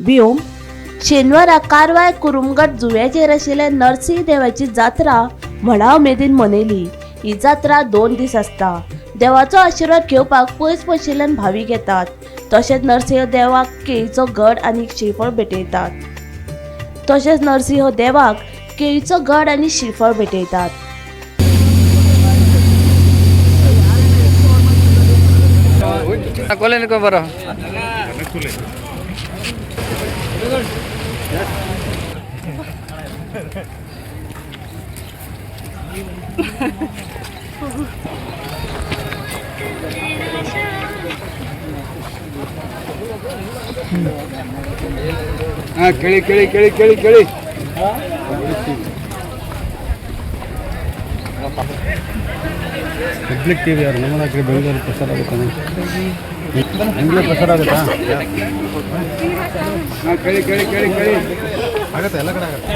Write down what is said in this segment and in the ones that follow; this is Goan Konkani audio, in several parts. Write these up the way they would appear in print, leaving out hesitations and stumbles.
व्योम. शेनवारा कारवार कुरुमगड जुंव्याचेर आशिल्ल्या नरसिंह देवाची जात्रा व्हडा उमेदीन मनयली. ही जात्रा 2 दीस आसता. देवाचो आशिर्वाद घेवपाक पयस पयशिल्ल्यान भावीक येतात. तशेंच नरसिंह देवाक केळीचो गड आनी श्रीफळ भेटयतात. तशेंच नरसिंह देवाक केळीचो गड आनी श्रीफळ भेटयतात. कोले नको बरं. हा, केळी केळी केळी केळी केळी. ಪಬ್ಲಿಕ್ ಟಿವಿ ಅವರು ನಮ್ಮ ಕಡೆ ಬೆಂಗಳೂರು ಪ್ರಸಾರ ಆಗುತ್ತಾ? ಬೆಂಗಳೂರು ಪ್ರಸಾರ ಆಗುತ್ತಾ? ಹಾ, ಕೇಳಿ ಕೇಳಿ ಕೇಳಿ ಕೇಳಿ. ಆಗುತ್ತೆ, ಎಲ್ಲ ಕಡೆ ಆಗುತ್ತೆ.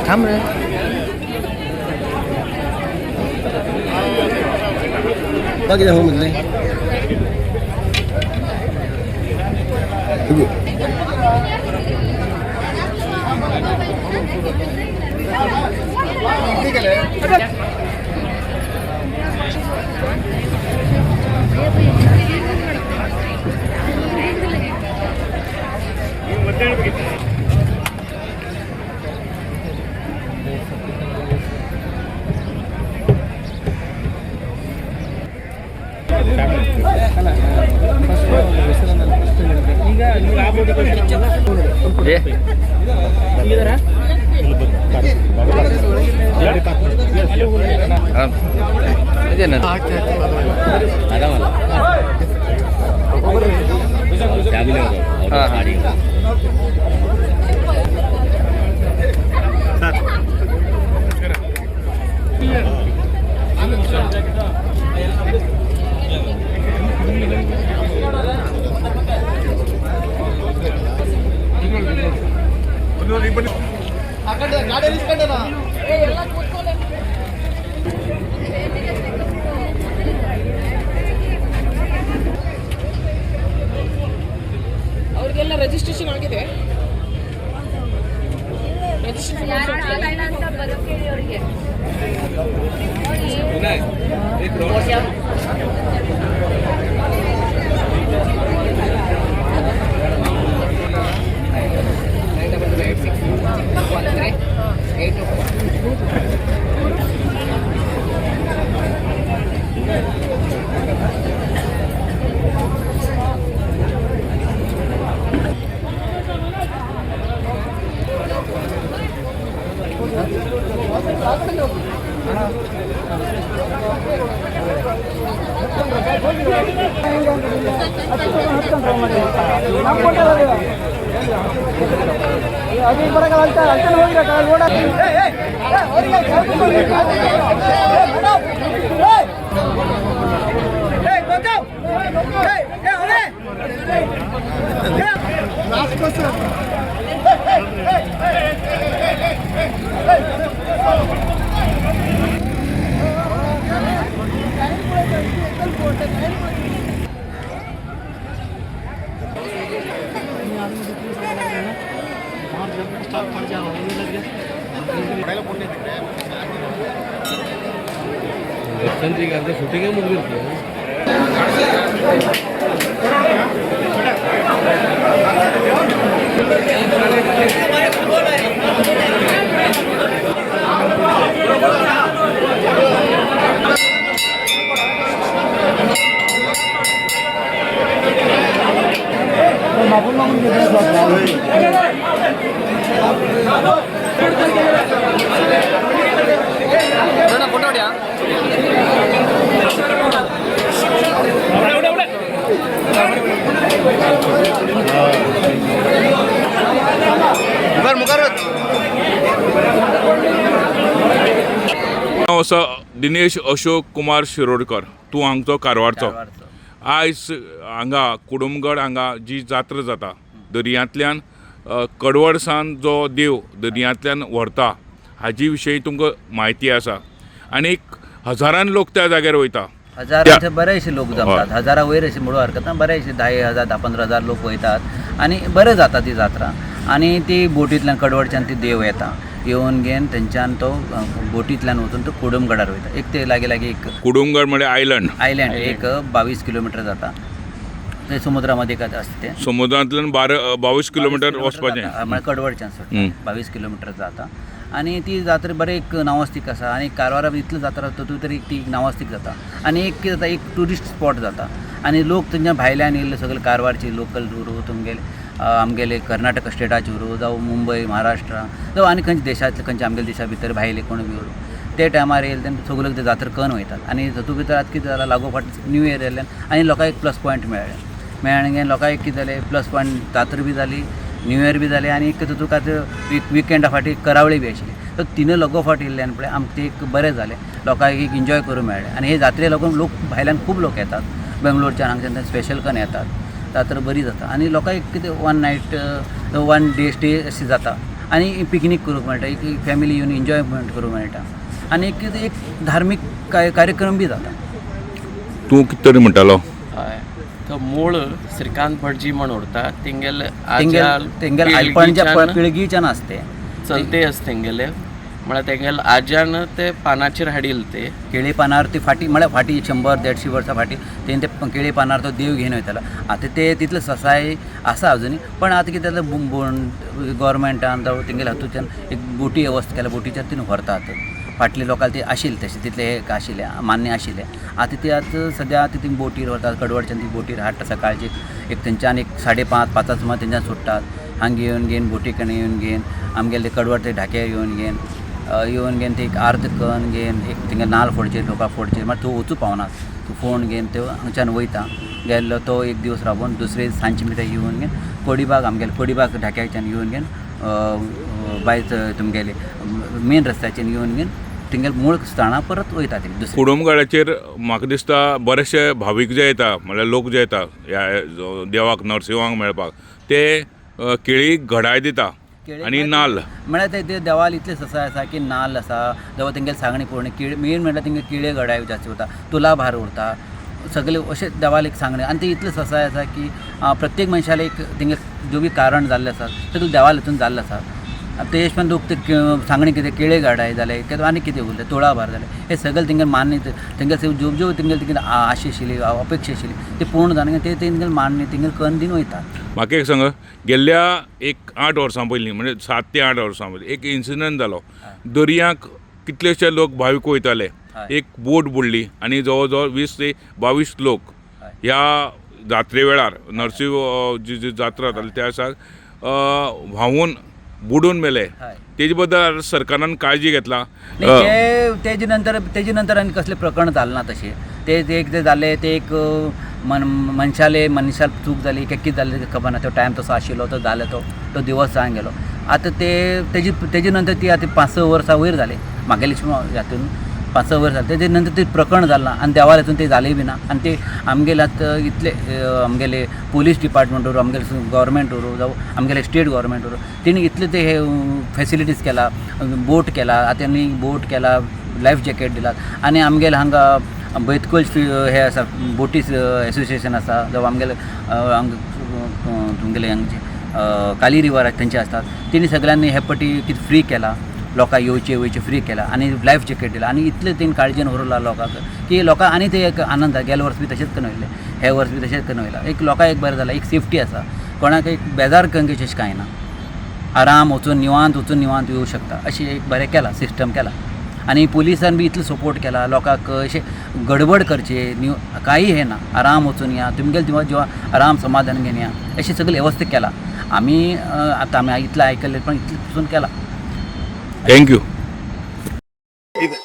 थांब रे. बाकी हो मधले. ಇದೇನ ಹಾಂ ಹಾಂ. ಅವ್ರಿಗೆಲ್ಲ ರಿಜಿಸ್ಟ್ರೇಷನ್ ಆಗಿದೆ. ದರ್ಶನ್ರಿಗೆ ಅರ್ಧ ಶೂಟಿಂಗೇ ಮುಗಿದಿರ್ತದೆ. हांव असो दिनेश अशोक कुमार शिरोडकर, तूं हांगचो कारवारचो. आयज हांगा कुडुमगड हांगा जी जात्रा जाता दर्यांतल्यान कडवडसान जो देव दर्यांतल्यान व्हरता हाजी विशयी तुमकां म्हायती आसा आनी हजारान लोक त्या जाग्यार वयता. हजारांचे बरेचशे लोक जमतात, हजारा वयर अशें म्हणूं हरकत ना, बरेचशे 10,000 10-15,000 लोक वयतात आनी बरें जाता ती जात्रा. आनी ती बोटींतल्यान कडवडच्यान ती देव येता, येवन घेवन थंयच्यान तो बोटींतल्यान वचून तो कुडुमगडार वयता. एक ते लागीं लागीं एक कुडुमगड म्हळ्यार आयलंड, आयलँड एक 22 किलोमिटर जाता ते समुद्रा मदीं आसता ते समुद्रांतल्यान 22 किलोमिटर वचपाचें म्हळ्यार कडवडच्यान सुट्टा 22 किलोमिटर जाता. आनी ती जात्रा बरें एक नांवास्तीक आसा आनी कारवारा इतली जात्रा तातूंत तरी ती नांवास्तीक जाता. आनी एक कितें जाता, एक ट्युरिस्ट स्पॉट जाता आनी लोक थंयच्यान भायल्यान येयल्ले सगळे कारवारचे लोकल उरूं तुमगेले आमगेले कर्नाटक स्टेटाचे उरूं जावं मुंबय महाराष्ट्रा जावं आनी खंयच्या देशांतले खंयच्या आमगेले देशा भितर भायले कोण बी उरूं ते टायमार येयले तेन्ना सगळे ते जात्रा करून वयतात. आनी तातूंत भितर आतां कितें जालां, लागोपाठ न्यू इयर येयल्ल्यान आनी लोकांक एक प्लस पॉयंट मेळ्ळें, मेळ्ळें लोकांक कितें जालें प्लस पॉयंट जात्रा बी जाली, न्यू इयर बी जालें आनी एक तातूंत आतां विकेंडा फाटीं करावळी बी आशिल्ली. तर तिनूय लगोफाट येयल्ल्यान पळय आमकां ते एक बरें जालें, लोकांक एक एन्जॉय करूंक मेळ्ळें. आनी हे जात्रे लागून लोक भायल्यान खूब लोक येतात, बेंगलोरच्यान हांगच्यान थंय स्पेशल करून येतात, जात्रा बरी जाता आनी लोकांक एक कितें one night one day stay अशी जाता आनी पिकनीक करूंक मेळटा, एक फॅमिली येवन एन्जॉयमेंट करूंक मेळटा आनी एक कितें एक धार्मीक कार्यक्रम बी जाता. तूं कितें तरी म्हणटालो? हय, तो मूळ श्रीकांत भटजी म्हण उरता, तेंगेले तेंगेल आयपणच्या पिळगीच्यान आसते चलते आस तेंगेले, म्हळ्यार तेंगेले आज्यान ते पानाचेर हाडिल्ले ते केळी पानार ती फाटी म्हळ्यार फाटी 100-150 वर्सां फाटी तेणी ते केळी पानार तो देव घेवन वयतालो. आतां ते तितले ससाय आसा अजुनूय, पण आतां कितें जालें, गोवोरमेंटान जावं तेंगेले हातूंतल्यान एक बोटी वेवस्था केल्या, बोटीच्यान तीन व्हरतात. फाटले लोकांक ते आशिल्ले तशें तितले हे आशिल्लें मान्य आशिल्लें. आतां ती आतां सद्या आतां ती बोटीर व्हरतात, कडवडच्यान ती बोटीर हाडटा सकाळची एक थंयच्यान एक 5:30-5 सुमार थंयच्यान सुट्टात, हांगा येवन घेवन बोटी कडेन येवन घेवन आमगेले कडवड ते ढाक्यार येवन घेवन येवन घेवन ते एक आर्त करून घेवन एक थिंगा नाल फोडचे लोकांक फोडचे, मागीर थंय वचूं पावना, तूं फोण घेवन त्यो हांगच्यान वयता गेल्लो तो एक दीस राबोवन दुसरे सांजचे मिटर येवन घेवन कोडीबाग आमगेले कोडीबाग ढाक्याच्यान येवन घेवन बाय तुमगेले मेन रस्त्याचेर येवन घेवन तेंगेले मूळ स्थानां परत वयता ते दुसरे. कुडुमगडाचेर म्हाका दिसता बरेचशे भावीक जे येता म्हळ्यार लोक जे येता ह्या देवाक नरसिंहाक मेळपाक ते केळी घडाय दिता आनी नाल्ल, म्हळ्यार ते देवाल इतले ससाय आसा की नाल्ल आसा जावं तेंगेले सांगणी पुरणी केळी मेन म्हळ्यार तेंगे केळे घडाय जास्त उरता, तुलाभार उरता, सगळे अशें देवाल एक सांगणे आनी ते इतले ससाय आसा की प्रत्येक मनशाले एक तेंगे जो बी कारण जाल्लें आसा सगळें देवाल हितून जाल्लें आसा. ते पण लोक ते सांगणे कितें केळे घाडाय जाले आनी कितें उरलें तुळाभार जालें हे सगळें तेंगेले मान्य तेंगेले ज्यो ज्यो तेंगेले तेंगेले आशा आशिल्ली अपेक्षा आशिल्ली ते पूर्ण जावन ते तेंगेले मान्य तेंगेले करून दिवन वयतात. म्हाका एक सांग, गेल्ल्या एक 8 वर्सां पयलीं म्हणजे 7 ते 8 वर्सां पयलीं एक इन्सिडंट जालो, दर्याक कितलेशे लोक भावीक वयताले, एक बोट बुडली आनी जवळ जवळ 20 ते 22 लोक ह्या जात्रे वेळार नरसिंह जी जी जात्रा जाताली त्या दिसाक व्हांवून बुडून मेले. तेजे बद्दल सरकारान काळजी घेतला? तेजे नंतर तेजे नंतर आनी कसलें प्रकरण जालें ना तशें. ते एक ते जालें ते एक मनशाले मनशाक चूक जाली काय कितें जालें खबर ना, तो टायम तसो आशिल्लो तो जालो तो दिवस जावन गेलो. आतां ते तेजी तेजे नंतर ती आतां पांच स वर्सां वयर जाली म्हागेले हातून 5-6 वर्सां जालीं. तेजे नंतर ते प्रकरण जालें ना आनी देवाल्या हितून तें जालें बी ना. आनी ते आमगेले आतां इतले आमगेले पोलीस डिपार्टमेंट उरूं, आमगेले गोवोरमेंट उरूं, जावं आमगेले स्टेट गोवोरमेंट उरूं, तेणी इतले ते हे फेसिलिटीज केला, बोट केला. आतां तेणी बोट केला, लायफ जॅकेट दिलात. आनी आमगेले हांगा बैतखोल हे आसा, बोटीस एसोसिएशन आसा, जावं आमगेले तुमगेले हांगचे काली रिवर थंयचे आसतात, तेणी सगळ्यांनी हे पटी कितें फ्री केला, लोकांक येवचे वयचे फ्री केला आनी लायफ जॅकेट दिला. आनी इतले तेणी काळजेन व्हरला लोकांक की लोकांक आनी ते एक आनंद. गेले वर्स बी तशेंच करून वयले, हे वर्स बी तशेंच करून वयला. एक लोकांक एक बरें जाला, एक सेफ्टी आसा, कोणाक एक बेजार करचें अशें कांय ना, आराम वचून निवांत वचून निवांत येवं शकता अशें एक बरें केलां, सिस्टम केला. आनी पुलिसान बी इतलो सपोर्ट केला लोकांक, अशें गडबड करचे न्यू कांय हें ना, आराम वचून या तुमगेले जिवा आराम समाधान घेवन या अशें सगळें वेवस्था केलां. आमी आतां आमी इतलें आयकलें पण इतलें पसून केलां. Thank you. ಇದು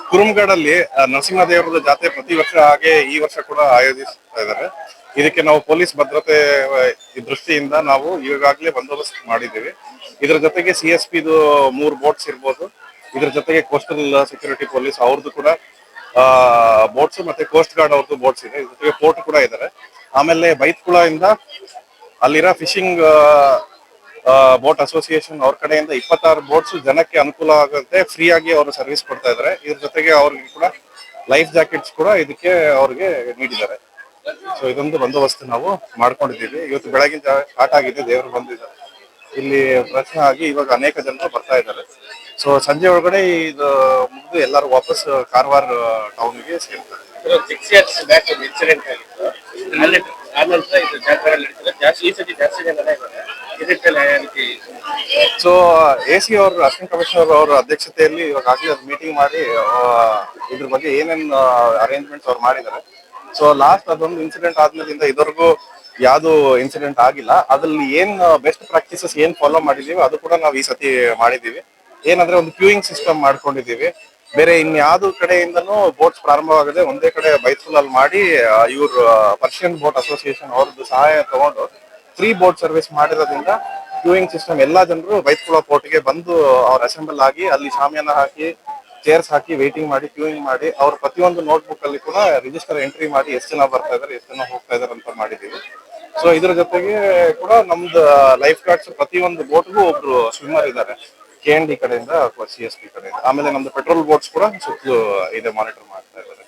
ಕುರುಮಗಡಲ್ಲಿ ನರಸಿಂಹದೇವರದ ಜಾತ್ರೆ ಪ್ರತಿ ವರ್ಷ ಹಾಗೆ ಈ ವರ್ಷ ಕೂಡ ಆಯೋಜಿಸ್ತಾ ಇದ್ದಾರೆ. ಇದಕ್ಕೆ ನಾವು ಪೊಲೀಸ್ ಭದ್ರತೆ ದೃಷ್ಟಿಯಿಂದ ನಾವು ಈಗಾಗಲೇ ಬಂದೋಬಸ್ತ್ ಮಾಡಿದ್ದೀವಿ. ಇದರ ಜೊತೆಗೆ ಸಿಎಸ್ಪಿ ಮೂರು ಬೋಟ್ಸ್ ಇರ್ಬೋದು, ಇದರ ಜೊತೆಗೆ ಕೋಸ್ಟಲ್ ಸೆಕ್ಯೂರಿಟಿ ಪೊಲೀಸ್ ಅವ್ರದ್ದು ಕೂಡ ಬೋಟ್ಸ್ ಮತ್ತೆ ಕೋಸ್ಟ್ ಗಾರ್ಡ್ ಅವ್ರದ್ದು ಬೋಟ್ಸ್ ಇದೆ. ಇದ್ರ ಜೊತೆಗೆ ಪೋರ್ಟ್ ಕೂಡ ಇದ್ದಾರೆ. ಆಮೇಲೆ ಬೈತ್ಕುಳ ಇಂದ ಅಲ್ಲಿರೋ ಫಿಶಿಂಗ್ ಬೋಟ್ ಅಸೋಸಿಯೇಷನ್ ಅವ್ರ ಕಡೆಯಿಂದ 26 ಬೋಟ್ಸ್ ಜನಕ್ಕೆ ಅನುಕೂಲ ಆಗುತ್ತೆ, ಫ್ರೀ ಆಗಿ ಅವರು ಸರ್ವಿಸ್ ಕೊಡ್ತಾ ಇದ್ದಾರೆ. ಇದ್ರ ಜೊತೆಗೆ ಅವ್ರಿಗೆ ಕೂಡ ಲೈಫ್ ಜಾಕೆಟ್ಸ್ ಕೂಡ ಇದಕ್ಕೆ ಅವ್ರಿಗೆ ನೀಡಿದ್ದಾರೆ. ಸೊ ಇದೊಂದು ಬಂದೋಬಸ್ತ್ ನಾವು ಮಾಡ್ಕೊಂಡಿದ್ದೀವಿ. ಇವತ್ತು ಬೆಳಗಿನ ಸ್ಟಾರ್ಟ್ ಆಗಿದೆ, ದೇವರು ಬಂದಿದ್ದಾರೆ ಇಲ್ಲಿ ಪ್ರಶ್ನೆ ಆಗಿ ಇವಾಗ ಅನೇಕ ಜನರು ಬರ್ತಾ ಇದ್ದಾರೆ. ಸೊ ಸಂಜೆ ಒಳಗಡೆ ಇದು ಮುಗಿದು ಎಲ್ಲರೂ ವಾಪಸ್ ಕಾರವಾರ ಟೌನ್ಗೆ ಸೇರ್ತಾರೆ. 6 ಇಯರ್ಸ್ ಬ್ಯಾಕ್ ಒಂದು ಇನ್ಸಿಡೆಂಟ್ ಆಗಿತ್ತು ಅಲ್ಲಿ. ಆ ನಂತರ ಇದು ಜಾತ್ರೆ ನಡೀತದೆ ಜಾಸ್ತಿ, ಈ ಸತಿ ಜಾಸ್ತಿ ಜನ ಇದ್ದಾರೆ ಇದಕ್ಕೆಲ್ಲ ಯಾವ ರೀತಿ? ಸೊ ಎಸಿ ಅವರು, ಅಸಿಸ್ಟೆಂಟ್ ಕಮಿಷನರ್ ಅವರ ಅಧ್ಯಕ್ಷತೆಯಲ್ಲಿ ಇವಾಗ ಅದು ಮೀಟಿಂಗ್ ಮಾಡಿ ಇದ್ರ ಬಗ್ಗೆ ಏನೇನ್ ಅರೇಂಜ್ಮೆಂಟ್ಸ್ ಅವ್ರು ಮಾಡಿದ್ದಾರೆ. ಸೊ ಲಾಸ್ಟ್ ಅದೊಂದು ಇನ್ಸಿಡೆಂಟ್ ಆದ್ಮೇಲಿಂದ ಇದುವರೆಗೂ ಯಾವ್ದು ಇನ್ಸಿಡೆಂಟ್ ಆಗಿಲ್ಲ. ಅದ್ರಲ್ಲಿ ಏನ್ ಬೆಸ್ಟ್ ಪ್ರಾಕ್ಟೀಸಸ್ ಏನ್ ಫಾಲೋ ಮಾಡಿದೀವಿ, ಅದು ಕೂಡ ನಾವು ಈ ಸತಿ ಮಾಡಿದೀವಿ. ಏನಂದ್ರೆ ಒಂದು ಕ್ಯೂಯಿಂಗ್ ಸಿಸ್ಟಮ್ ಮಾಡ್ಕೊಂಡಿದೀವಿ. ಬೇರೆ ಇನ್ಯಾವ್ದು ಕಡೆಯಿಂದನೂ ಬೋಟ್ಸ್ ಪ್ರಾರಂಭವಾಗದೆ ಒಂದೇ ಕಡೆ ಬೈತ್ಕುಲ್ ಅಲ್ಲಿ ಮಾಡಿ, ಇವ್ರು ಪರ್ಷಿಯನ್ ಬೋಟ್ ಅಸೋಸಿಯೇಷನ್ ಅವ್ರದ್ದು ಸಹಾಯ ತಗೊಂಡು ಫ್ರೀ ಬೋಟ್ ಸರ್ವಿಸ್ ಮಾಡಿರೋದ್ರಿಂದ ಕ್ಯೂಯಿಂಗ್ ಸಿಸ್ಟಮ್, ಎಲ್ಲಾ ಜನರು ಬೈತ್ಕುಳ ಪೋರ್ಟ್ಗೆ ಬಂದು ಅವ್ರ ಅಸೆಂಬಲ್ ಆಗಿ ಅಲ್ಲಿ ಶಾಮಿಯಾನ ಹಾಕಿ, ಚೇರ್ಸ್ ಹಾಕಿ, ವೇಟಿಂಗ್ ಮಾಡಿ, ಕ್ಯೂಯಿಂಗ್ ಮಾಡಿ, ಅವ್ರ ಪ್ರತಿಯೊಂದು ನೋಟ್ ಬುಕ್ ಅಲ್ಲಿ ಕೂಡ ರಿಜಿಸ್ಟರ್ ಎಂಟ್ರಿ ಮಾಡಿ ಎಷ್ಟು ಜನ ಬರ್ತಾ ಇದಾರೆ, ಎಷ್ಟು ಜನ ಹೋಗ್ತಾ ಇದಾರೆ ಅಂತ ಮಾಡಿದೀವಿ. ಸೊ ಇದ್ರ ಜೊತೆಗೆ ಕೂಡ ನಮ್ದು ಲೈಫ್ ಗಾರ್ಡ್ಸ್, ಪ್ರತಿಯೊಂದು ಬೋಟ್ಗೂ ಒಬ್ರು ಸ್ವಿಮ್ಮರ್ ಇದ್ದಾರೆ, ಕೆ ಎನ್ ಡಿ ಕಡೆಯಿಂದ ಅಥವಾ ಸಿಎಸ್ಪಿ ಕಡೆಯಿಂದ. ಆಮೇಲೆ ನಮ್ದು ಪೆಟ್ರೋಲ್ ಬೋಟ್ಸ್ ಕೂಡ ಸುತ್ತಲೂ ಇದೆ, ಮಾನಿಟರ್ ಮಾಡ್ತಾ ಇದ್ದಾರೆ.